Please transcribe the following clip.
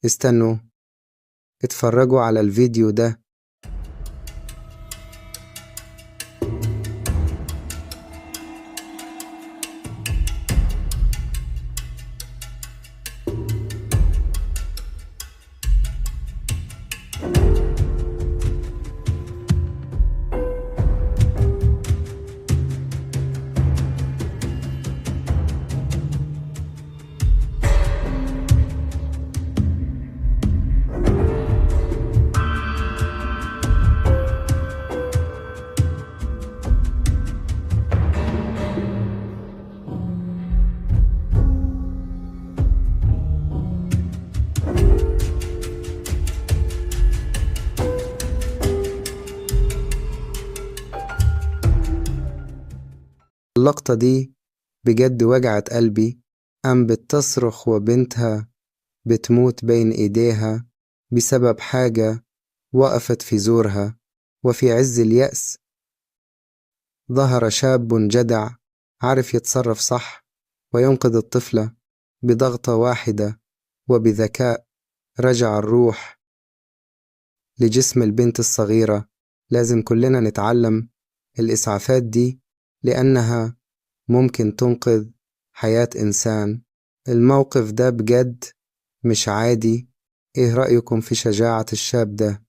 استنوا، اتفرجوا على الفيديو ده. اللقطة دي بجد وجعت قلبي. أم بتصرخ وبنتها بتموت بين إيديها بسبب حاجة وقفت في زورها. وفي عز اليأس ظهر شاب جدع عارف يتصرف صح وينقذ الطفلة بضغطة واحدة، وبذكاء رجع الروح لجسم البنت الصغيرة. لازم كلنا نتعلم الإسعافات دي لأنها ممكن تنقذ حياة إنسان. الموقف ده بجد مش عادي. إيه رأيكم في شجاعة الشاب ده؟